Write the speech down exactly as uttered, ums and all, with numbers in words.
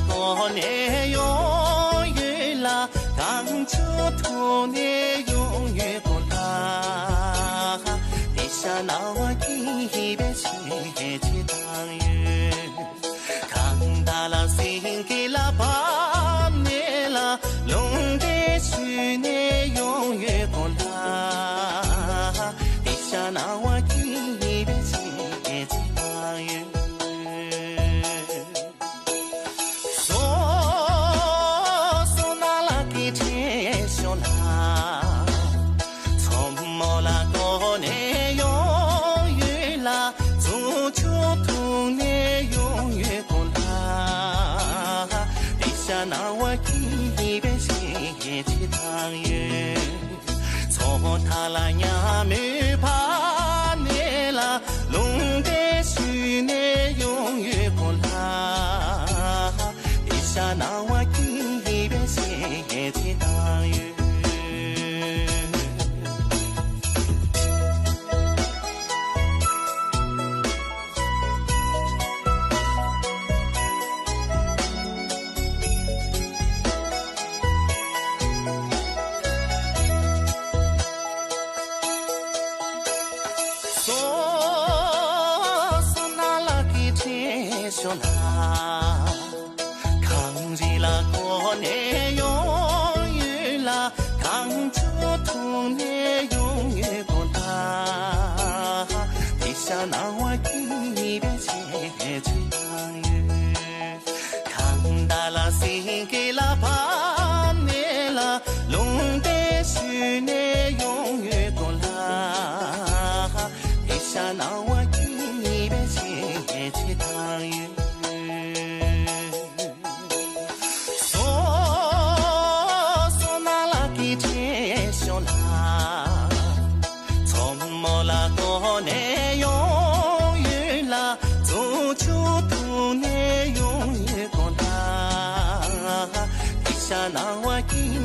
གོ་ནས་ཡོང་ཡོད་ལ། གངས་ཆུ་འཐུང་ནས་ཡོང་ཡོད་གོ་ལ། དེ་ཤ་ན་བ་སྐྱིད་པའི་ཆེད་ཆེད་བཏང་ཡོད། གང་ད་ལ་སེང་གེ་ལ་བབས་ནས་ལ། ལུང་བསྟན་ཞུས་ནས་ཡོང་ཡོད་གོ་ལ། དེ་ཤ་ན་བ་སྐྱིད་པའི་ཆེད་ཆེད་བཏང་ཡོད། སོ་སོ་ན་ལ་གི་ཁྲེ་ཤོ་ལ། མཚོ་མོ་ལ་གོ་ནས་ཡོང་ཡོད་ལ། མཚོ་ཆུ་འཐུང་ནས་ཡོང་ཡོད་གོ་ལ། དེ་ཤ་ན་བ་སྐྱིད་པའི་ཆེད་ཆེད་བཏང་ཡོད། མཚོ་མཐའ་ལ་ཉ་མོའི་ཕ་ནས་ལ། ལུང་བསྟན་ཞུས་ནས་ཡོང་ཡོད་གོ་ལ། དེ་ཤ་ན་བ་སྐྱིད་པའི་ཆེད་ཆེད་བཏང་ཡོད། སོ་སོ་ན་ལ་གི་ཁྲེ་ཤོ་ལ། གངས་རི་ལ་གོ་ནས་ཡོང་ཡོད་ལ། གངས་ཆུ་འཐུང་ནས་ཡོང་ཡོད་གོ་ལ། དེ་ཤ་ན་བ་སྐྱིད་པའི་ཆེད་ཆེད་བཏང་ཡོད། གང་ད་ལ་སེང་གེ་ལ་བབས་ནས་ལ། ལུང་བསྟན་ཞུས་ནས་ཡོང་ཡོད་གོ་ལ། དེ་ཤ་ན་བ་སྐྱིད་པའི་ཆེད་ཆེད་བཏང་ཡོད། སོ་སོ་ན་ལ་གི་ཁྲེ་ཤོ་ལ། མཚོ་མོ་ལ་གོ་ནས་ཡོང་ཡོད་ལ། མཚོ་ཆུ་འཐུང་ནས་ཡོང་ཡོད་གོ་ལ། དེ་ཤ་ན་བ་སྐྱིད་